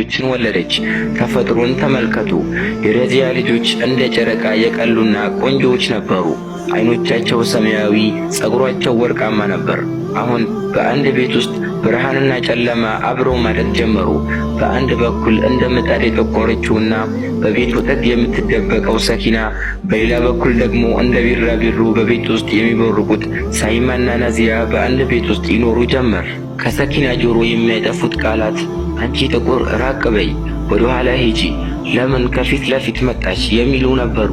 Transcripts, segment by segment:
ልጆችን ወለደች። ተፈጥሮን ተመልከቱ። የረዚያ ልጆች እንደ ጨረቃ የቀሉና ቆንጆዎች ነበሩ። አይኖቻቸው ሰማያዊ፣ ጸጉሯቸው ወርቃማ ነበር። አሁን በአንድ ቤት ውስጥ ብርሃንና ጨለማ አብረው ማደግ ጀመሩ። በአንድ በኩል እንደ ምጣድ የጠቆረችውና በቤቱ ጥግ የምትደበቀው ሰኪና፣ በሌላ በኩል ደግሞ እንደ ቢራቢሮ በቤት ውስጥ የሚቦርቁት ሳይማና ናዚያ በአንድ ቤት ውስጥ ይኖሩ ጀመር። ከሰኪና ጆሮ የማይጠፉት ቃላት አንቺ ጥቁር ራቅ በይ፣ ወደ ኋላ ሂጂ፣ ለምን ከፊት ለፊት መጣች የሚሉ ነበሩ።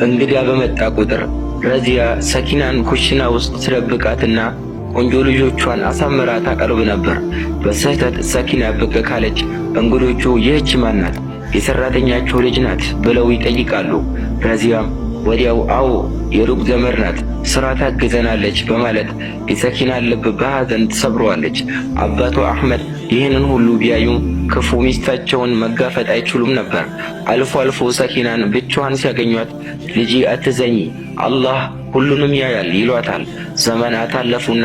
እንግዳ በመጣ ቁጥር ረዚያ ሰኪናን ኩሽና ውስጥ ትደብቃትና ቆንጆ ልጆቿን አሳምራ ታቀርብ ነበር። በስህተት ሰኪና ብቅ ካለች እንግዶቹ ይህች ማን ናት? የሰራተኛቸው ልጅ ናት ብለው ይጠይቃሉ። ረዚያም ወዲያው አዎ የሩቅ ዘመድ ናት፣ ስራ ታግዘናለች በማለት የሰኪናን ልብ በሐዘን ትሰብረዋለች። አባቱ አሕመድ ይህንን ሁሉ ቢያዩም ክፉ ሚስታቸውን መጋፈጥ አይችሉም ነበር። አልፎ አልፎ ሰኪናን ብቻዋን ሲያገኟት ልጄ አትዘኚ፣ አላህ ሁሉንም ያያል ይሏታል። ዘመናት አለፉና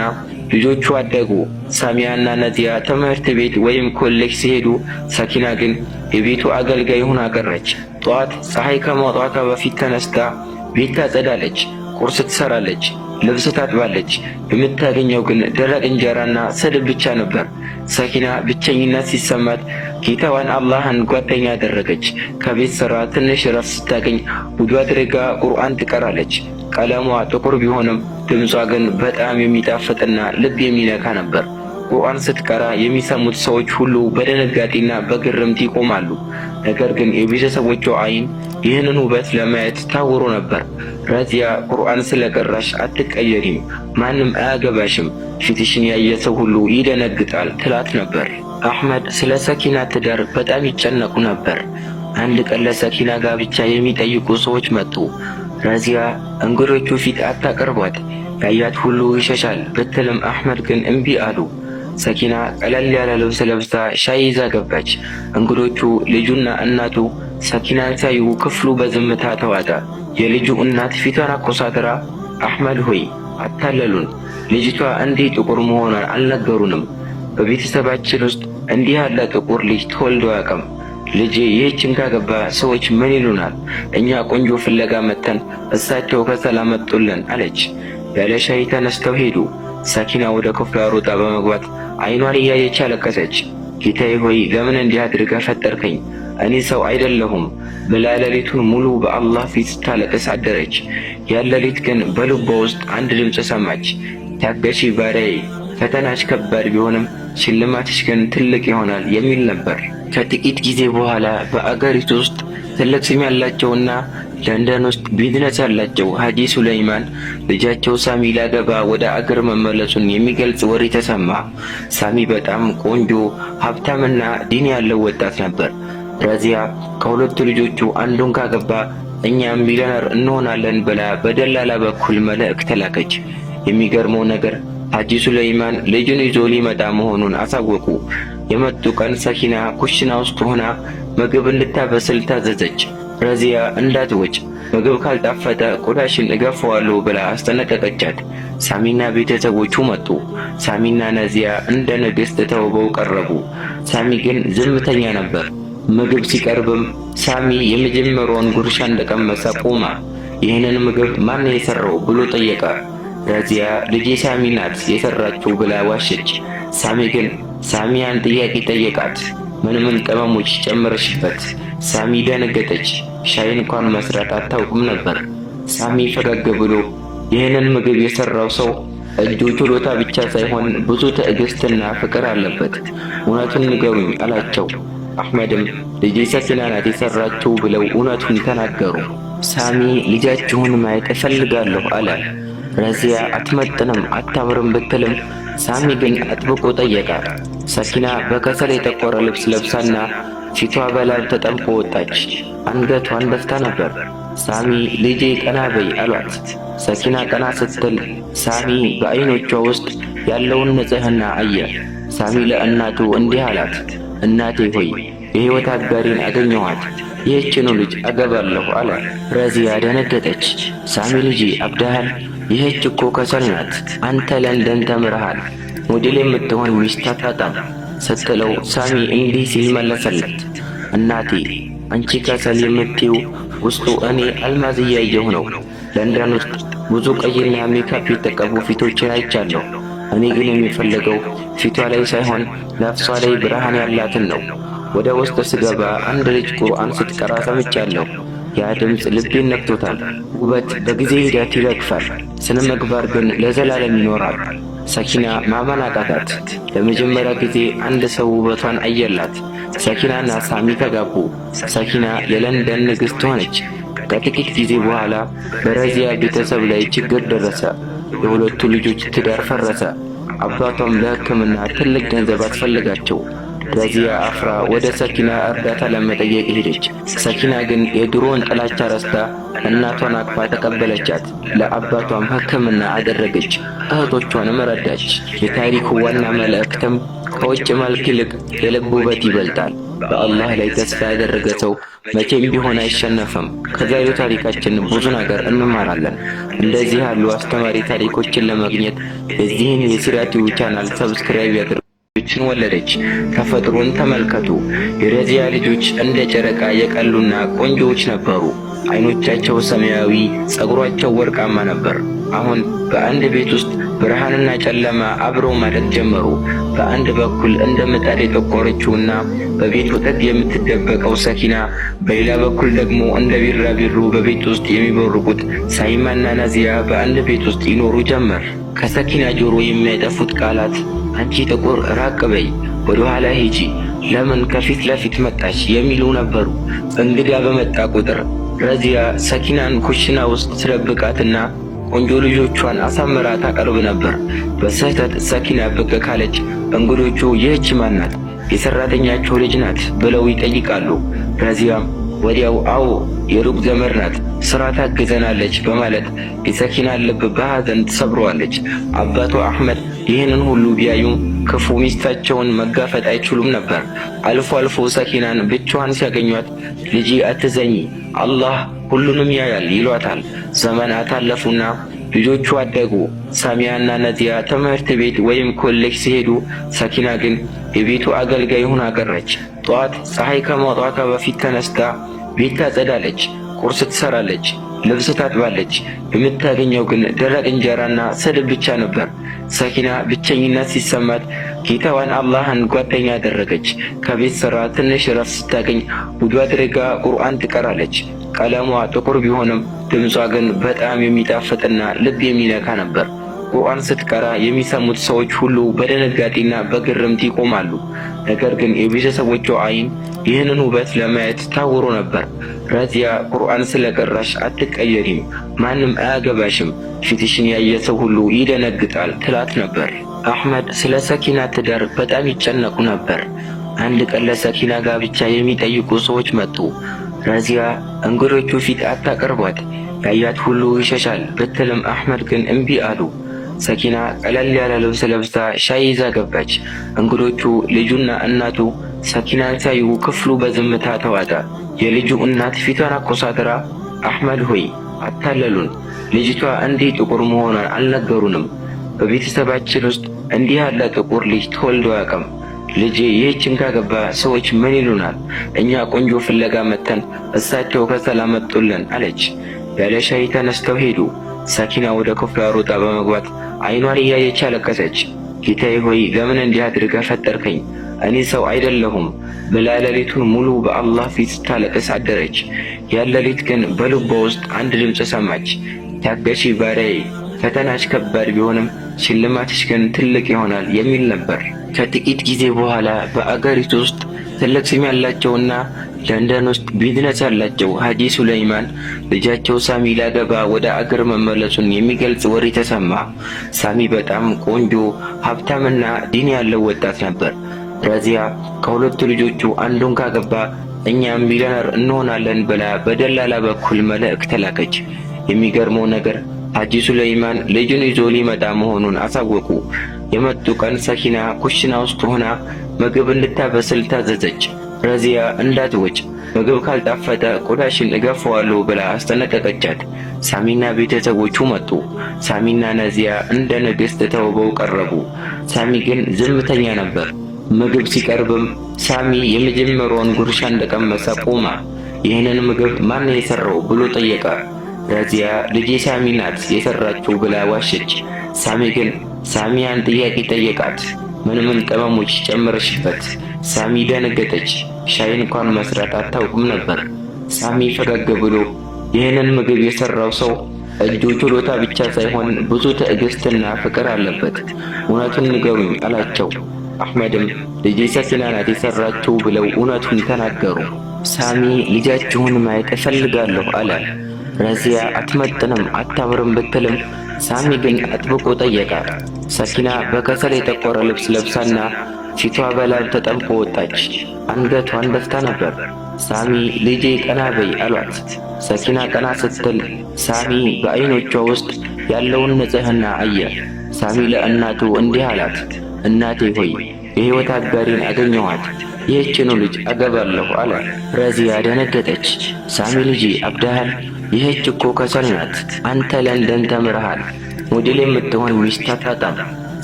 ልጆቹ አደጉ። ሳሚያና ነዚያ ትምህርት ቤት ወይም ኮሌጅ ሲሄዱ፣ ሰኪና ግን የቤቱ አገልጋይ ሆና ቀረች። ጠዋት ፀሐይ ከመውጣቷ በፊት ተነስታ ቤት ታጸዳለች፣ ቁርስ ትሰራለች፣ ልብስ ታጥባለች። የምታገኘው ግን ደረቅ እንጀራና ስድብ ብቻ ነበር። ሰኪና ብቸኝነት ሲሰማት ጌታዋን አላህን ጓደኛ አደረገች። ከቤት ስራ ትንሽ እረፍት ስታገኝ ውዱ አድርጋ ቁርአን ትቀራለች። ቀለሟ ጥቁር ቢሆንም ድምጿ ግን በጣም የሚጣፍጥና ልብ የሚነካ ነበር። ቁርአን ስትቀራ የሚሰሙት ሰዎች ሁሉ በድንጋጤና በግርምት ይቆማሉ። ነገር ግን የቤተሰቦቿ ዓይን ይህንን ውበት ለማየት ታውሮ ነበር። ረዚያ ቁርአን ስለቀራሽ አትቀየሪም፣ ማንም አያገባሽም፣ ፊትሽን ያየ ሰው ሁሉ ይደነግጣል ትላት ነበር። አሕመድ ስለ ሰኪና ትዳር በጣም ይጨነቁ ነበር። አንድ ቀን ለሰኪና ጋብቻ የሚጠይቁ ሰዎች መጡ። ረዚያ እንግዶቹ ፊት አታቀርቧት፣ ያያት ሁሉ ይሸሻል ብትልም አሕመድ ግን እምቢ አሉ። ሰኪና ቀለል ያለ ልብስ ለብሳ ሻይ ይዛ ገባች። እንግዶቹ ልጁና እናቱ ሰኪናን ሲያዩ ክፍሉ በዝምታ ተዋጠ። የልጁ እናት ፊቷን አኮሳትራ አሕመድ ሆይ አታለሉን፣ ልጅቷ እንዲህ ጥቁር መሆኗን አልነገሩንም። በቤተሰባችን ውስጥ እንዲህ ያለ ጥቁር ልጅ ተወልዶ አያውቅም። ልጄ ይህችን ካገባ ሰዎች ምን ይሉናል? እኛ ቆንጆ ፍለጋ መጥተን እሳቸው ከሰል አመጡልን አለች። ያለ ሻይ ተነስተው ሄዱ። ሰኪና ወደ ክፍሏ ሮጣ በመግባት አይኗን እያየች አለቀሰች። ጌታዬ ሆይ ለምን እንዲህ አድርገህ ፈጠርከኝ? እኔ ሰው አይደለሁም ብላ ሌሊቱን ሙሉ በአላህ ፊት ስታለቅስ አደረች። ያን ሌሊት ግን በልቧ ውስጥ አንድ ድምፅ ሰማች። ታገሺ ባሪያዬ፣ ፈተናሽ ከባድ ቢሆንም ሽልማትሽ ግን ትልቅ ይሆናል የሚል ነበር። ከጥቂት ጊዜ በኋላ በአገሪቱ ውስጥ ትልቅ ስም ያላቸውና ለንደን ውስጥ ቢዝነስ ያላቸው ሀጂ ሱለይማን ልጃቸው ሳሚ ሊያገባ ወደ አገር መመለሱን የሚገልጽ ወሬ ተሰማ። ሳሚ በጣም ቆንጆ፣ ሀብታምና ዲን ያለው ወጣት ነበር። ረዚያ ከሁለቱ ልጆቹ አንዱን ካገባ እኛም ሚሊዮነር እንሆናለን ብላ በደላላ በኩል መልእክት ላከች። የሚገርመው ነገር ሀጂ ሱለይማን ልጁን ይዞ ሊመጣ መሆኑን አሳወቁ። የመጡ ቀን ሰኪና ኩሽና ውስጥ ሆና ምግብ እንድታበስል ታዘዘች። ረዚያ እንዳትወጭ ምግብ ካልጣፈጠ ቆዳሽን እገፈዋለሁ ብላ አስጠነቀቀቻት። ሳሚና ቤተሰቦቹ መጡ። ሳሚና ነዚያ እንደ ንግሥት ተውበው ቀረቡ። ሳሚ ግን ዝምተኛ ነበር። ምግብ ሲቀርብም ሳሚ የመጀመሪያውን ጉርሻ እንደቀመሰ ቆመ። ይህንን ምግብ ማን የሰራው ብሎ ጠየቀ። ረዚያ ልጄ ሳሚ ናት የሰራችው ብላ ዋሸች። ሳሚ ግን ሳሚያን ጥያቄ ጠየቃት። ምን ምን ቅመሞች ጨመረሽበት? ሳሚ ደነገጠች። ሻይ እንኳን መስራት አታውቅም ነበር። ሳሚ ፈገግ ብሎ ይህንን ምግብ የሰራው ሰው እጁ ችሎታ ብቻ ሳይሆን ብዙ ትዕግስትና ፍቅር አለበት። እውነቱን ንገሩኝ አላቸው። አሕመድም ልጄ ሰኪና ናት የሰራችው ብለው እውነቱን ተናገሩ። ሳሚ ልጃችሁን ማየት እፈልጋለሁ አለ። ረዚያ አትመጥንም፣ አታምርም ብትልም ሳሚ ግን አጥብቆ ጠየቃት። ሰኪና በከሰል የጠቆረ ልብስ ለብሳና ፊቷ በላብ ተጠምቆ ወጣች። አንገቷን ደፍታ ነበር። ሳሚ ልጄ ቀና በይ አሏት። ሰኪና ቀና ስትል ሳሚ በዐይኖቿ ውስጥ ያለውን ንጽሕና አየ። ሳሚ ለእናቱ እንዲህ አላት፣ እናቴ ሆይ የሕይወት አጋሪን አገኘኋት፣ ይህችኑ ልጅ አገባለሁ አለ። ረዚያ ደነገጠች። ሳሚ ልጄ አብዳሃል፣ ይህች እኮ ከሰል ናት። አንተ ለንደን ተምረሃል፣ ሞዴል የምትሆን ሚስት አታጣም ስትለው ሳሚ እንዲህ ሲል መለሰለት። እናቴ አንቺ ከሰል የምትይው ውስጡ እኔ አልማዝ እያየሁ ነው። ለንደን ውስጥ ብዙ ቀይና ሜካፕ የተቀቡ ፊቶችን አይቻለሁ። እኔ ግን የሚፈልገው ፊቷ ላይ ሳይሆን ነፍሷ ላይ ብርሃን ያላትን ነው። ወደ ውስጥ ስገባ አንድ ልጅ ቁርአን ስትቀራ ሰምቻለሁ። ያ ድምፅ ልቤን ነክቶታል። ውበት በጊዜ ሂደት ይረግፋል፣ ስነ ምግባር ግን ለዘላለም ይኖራል። ሰኪና ማመን አቃታት። ለመጀመሪያ ጊዜ አንድ ሰው ውበቷን አየላት። ሰኪናና ሳሚ ተጋቡ። ሰኪና የለንደን ንግሥት ሆነች። ከጥቂት ጊዜ በኋላ በረዚያ ቤተሰብ ላይ ችግር ደረሰ። የሁለቱ ልጆች ትዳር ፈረሰ። አባቷም ለሕክምና ትልቅ ገንዘብ አስፈልጋቸው። ረዚያ አፍራ ወደ ሰኪና እርዳታ ለመጠየቅ ሄደች። ሰኪና ግን የድሮውን ጥላቻ ረስታ እናቷን አቅፋ ተቀበለቻት። ለአባቷም ሕክምና አደረገች፣ እህቶቿንም ረዳች። የታሪኩ ዋና መልእክትም ከውጭ መልክ ይልቅ የልብ ውበት ይበልጣል። በአላህ ላይ ተስፋ ያደረገ ሰው መቼም ቢሆን አይሸነፍም። ከዛሬው ታሪካችን ብዙ ነገር እንማራለን። እንደዚህ ያሉ አስተማሪ ታሪኮችን ለማግኘት የዚህን የሲራ ቲዩብ channel subscribe ያድርጉ። ልጆችን ወለደች። ተፈጥሮን ተመልከቱ። የረዚያ ልጆች እንደ ጨረቃ የቀሉና ቆንጆዎች ነበሩ። አይኖቻቸው ሰማያዊ፣ ጸጉሯቸው ወርቃማ ነበር። አሁን በአንድ ቤት ውስጥ ብርሃንና ጨለማ አብረው ማደግ ጀመሩ። በአንድ በኩል እንደ ምጣድ የጠቆረችውና በቤቱ ጥግ የምትደበቀው ሰኪና፣ በሌላ በኩል ደግሞ እንደ ቢራቢሮ በቤት ውስጥ የሚቦርቁት ሳይማና ናዚያ በአንድ ቤት ውስጥ ይኖሩ ጀመር። ከሰኪና ጆሮ የማይጠፉት ቃላት አንቺ ጥቁር ራቅ በይ፣ ወደ ኋላ ሂጂ፣ ለምን ከፊት ለፊት መጣች የሚሉ ነበሩ። እንግዳ በመጣ ቁጥር ረዚያ ሰኪናን ኩሽና ውስጥ ትደብቃትና ቆንጆ ልጆቿን አሳምራ ታቀርብ ነበር። በስህተት ሰኪና ብቅ ካለች እንግዶቹ ይህች ማን ናት? የሰራተኛቸው ልጅ ናት ብለው ይጠይቃሉ። ረዚያም ወዲያው አዎ የሩቅ ዘመድ ናት፣ ስራ ታግዘናለች በማለት የሰኪናን ልብ በሐዘን ትሰብረዋለች። አባቱ አሕመድ ይህንን ሁሉ ቢያዩም ክፉ ሚስታቸውን መጋፈጥ አይችሉም ነበር። አልፎ አልፎ ሰኪናን ብቻዋን ሲያገኟት ልጄ አትዘኚ፣ አላህ ሁሉንም ያያል ይሏታል። ዘመናት አለፉና ልጆቹ አደጉ። ሳሚያና ነዚያ ትምህርት ቤት ወይም ኮሌጅ ሲሄዱ፣ ሰኪና ግን የቤቱ አገልጋይ ሆና ቀረች። ጠዋት ፀሐይ ከመውጣቷ በፊት ተነስታ ቤት ታጸዳለች፣ ቁርስ ትሰራለች፣ ልብስ ታጥባለች። የምታገኘው ግን ደረቅ እንጀራና ስድብ ብቻ ነበር። ሰኪና ብቸኝነት ሲሰማት ጌታዋን አላህን ጓደኛ አደረገች። ከቤት ስራ ትንሽ ረፍት ስታገኝ ውዱ አድርጋ ቁርአን ትቀራለች። ቀለሟ ጥቁር ቢሆንም ድምጿ ግን በጣም የሚጣፍጥና ልብ የሚነካ ነበር። ቁርአን ስትቀራ የሚሰሙት ሰዎች ሁሉ በድንጋጤና በግርምት ይቆማሉ። ነገር ግን የቤተሰቦቿ ዓይን ይህንን ውበት ለማየት ታውሮ ነበር። ረዚያ ቁርአን ስለቀራሽ አትቀየሪም፣ ማንም አያገባሽም፣ ፊትሽን ያየ ሰው ሁሉ ይደነግጣል ትላት ነበር። አሕመድ ስለ ሰኪና ትዳር በጣም ይጨነቁ ነበር። አንድ ቀን ለሰኪና ጋብቻ የሚጠይቁ ሰዎች መጡ። ረዚያ እንግዶቹ ፊት አታቀርቧት፣ ያያት ሁሉ ይሸሻል ብትልም አሕመድ ግን እምቢ አሉ። ሰኪና ቀለል ያለ ልብስ ለብሳ ሻይ ይዛ ገባች። እንግዶቹ ልጁና እናቱ ሰኪናን ሲያዩ ክፍሉ በዝምታ ተዋጠ። የልጁ እናት ፊቷን አኮሳትራ አሕመድ ሆይ አታለሉን፣ ልጅቷ እንዲህ ጥቁር መሆኗን አልነገሩንም። በቤተሰባችን ውስጥ እንዲህ ያለ ጥቁር ልጅ ተወልዶ አያውቅም። ልጄ ይህችን ካገባ ሰዎች ምን ይሉናል? እኛ ቆንጆ ፍለጋ መጥተን እሳቸው ከሰል አመጡልን አለች። ያለ ሻይ ተነስተው ሄዱ። ሰኪና ወደ ክፍሏ ሮጣ በመግባት አይኗን እያየች አለቀሰች። ጌታዬ ሆይ ለምን እንዲህ አድርገህ ፈጠርከኝ? እኔ ሰው አይደለሁም ብላ ሌሊቱን ሙሉ በአላህ ፊት ስታለቅስ አደረች። ያን ሌሊት ግን በልቧ ውስጥ አንድ ድምፅ ሰማች። ታገሺ ባሪያዬ፣ ፈተናሽ ከባድ ቢሆንም ሽልማትሽ ግን ትልቅ ይሆናል የሚል ነበር። ከጥቂት ጊዜ በኋላ በአገሪቱ ውስጥ ትልቅ ስም ያላቸውና ለንደን ውስጥ ቢዝነስ ያላቸው ሀጂ ሱለይማን ልጃቸው ሳሚ ሊያገባ ወደ አገር መመለሱን የሚገልጽ ወሬ ተሰማ። ሳሚ በጣም ቆንጆ፣ ሀብታምና ዲን ያለው ወጣት ነበር። ረዚያ ከሁለቱ ልጆቹ አንዱን ካገባ እኛም ሚሊዮነር እንሆናለን ብላ በደላላ በኩል መልእክት ላከች። የሚገርመው ነገር ሀጂ ሱለይማን ልጁን ይዞ ሊመጣ መሆኑን አሳወቁ። የመጡ ቀን ሰኪና ኩሽና ውስጥ ሆና ምግብ እንድታበስል ታዘዘች። ረዚያ እንዳትወጭ ምግብ ካልጣፈጠ ቆዳሽን እገፈዋለሁ ብላ አስጠነቀቀቻት። ሳሚና ቤተሰቦቹ መጡ። ሳሚና ነዚያ እንደ ንግሥት ተውበው ቀረቡ። ሳሚ ግን ዝምተኛ ነበር። ምግብ ሲቀርብም ሳሚ የመጀመሪያውን ጉርሻ እንደቀመሰ ቆመ። ይህንን ምግብ ማን የሰራው ብሎ ጠየቀ። ረዚያ ልጄ ሳሚ ናት የሰራችው ብላ ዋሸች። ሳሚ ግን ሳሚያን ጥያቄ ጠየቃት። ምን ምን ቅመሞች ጨምረሽበት? ሳሚ ደነገጠች። ሻይ እንኳን መስራት አታውቅም ነበር። ሳሚ ፈገግ ብሎ ይህንን ምግብ የሰራው ሰው እጁ ችሎታ ብቻ ሳይሆን ብዙ ትዕግስትና ፍቅር አለበት። እውነቱን ንገሩኝ አላቸው። አሕመድም ልጄ ሰኪና ናት የሰራችው ብለው እውነቱን ተናገሩ። ሳሚ ልጃችሁን ማየት እፈልጋለሁ አለ። ረዚያ አትመጥንም፣ አታምርም ብትልም ሳሚ ግን አጥብቆ ጠየቀ። ሰኪና በከሰል የጠቆረ ልብስ ለብሳና ፊቷ በላብ ተጠምቆ ወጣች። አንገቷን ደፍታ ነበር። ሳሚ ልጄ ቀና በይ አሏት። ሰኪና ቀና ስትል ሳሚ በዐይኖቿ ውስጥ ያለውን ንጽሕና አየ። ሳሚ ለእናቱ እንዲህ አላት፣ እናቴ ሆይ የሕይወት አጋሪን አገኘኋት፣ ይህችኑ ልጅ አገባለሁ አለ። ረዚያ ደነገጠች። ሳሚ ልጄ አብዳሃል? ይህች እኮ ከሰል ናት። አንተ ለንደን ተምረሃል፣ ሞዴል የምትሆን ሚስት አታጣም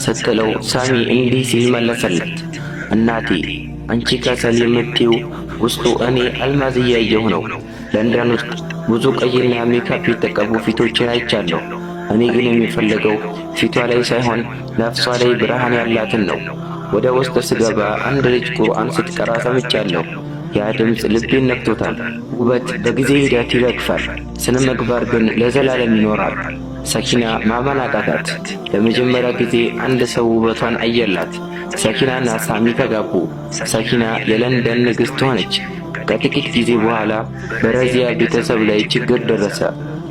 ስትለው ሳሚ እንዲህ ሲል መለሰለት፣ እናቴ አንቺ ከሰል የምትይው ውስጡ እኔ አልማዝ እያየሁ ነው። ለንደን ውስጥ ብዙ ቀይና ሜካፕ የተቀቡ ፊቶችን አይቻለሁ። እኔ ግን የሚፈልገው ፊቷ ላይ ሳይሆን ነፍሷ ላይ ብርሃን ያላትን ነው። ወደ ውስጥ ስገባ አንድ ልጅ ቁርአን ስትቀራ ሰምቻለሁ። ያ ድምፅ ልቤን ነክቶታል። ውበት በጊዜ ሂደት ይረግፋል፣ ስነ ምግባር ግን ለዘላለም ይኖራል። ሰኪና ማመን አቃታት። ለመጀመሪያ ጊዜ አንድ ሰው ውበቷን አየላት። ሰኪናና ሳሚ ተጋቡ። ሰኪና የለንደን ንግሥት ሆነች። ከጥቂት ጊዜ በኋላ በረዚያ ቤተሰብ ላይ ችግር ደረሰ።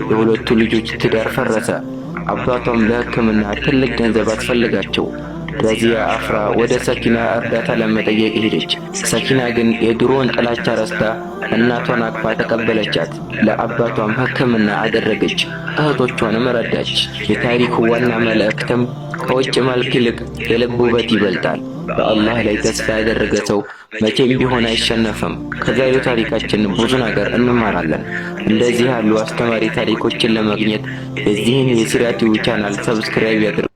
የሁለቱ ልጆች ትዳር ፈረሰ። አባቷም ለሕክምና ትልቅ ገንዘብ አስፈልጋቸው። ረዚያ አፍራ ወደ ሰኪና እርዳታ ለመጠየቅ ሄደች። ሰኪና ግን የድሮውን ጥላቻ ረስታ እናቷን አቅፋ ተቀበለቻት። ለአባቷም ሕክምና አደረገች፣ እህቶቿንም ረዳች። የታሪኩ ዋና መልእክትም ከውጭ መልክ ይልቅ የልብ ውበት ይበልጣል። በአላህ ላይ ተስፋ ያደረገ ሰው መቼም ቢሆን አይሸነፍም። ከዛሬው ታሪካችን ብዙ ነገር እንማራለን። እንደዚህ ያሉ አስተማሪ ታሪኮችን ለማግኘት የዚህን የሲራ ቲዩብ channel subscribe ያድርጉ።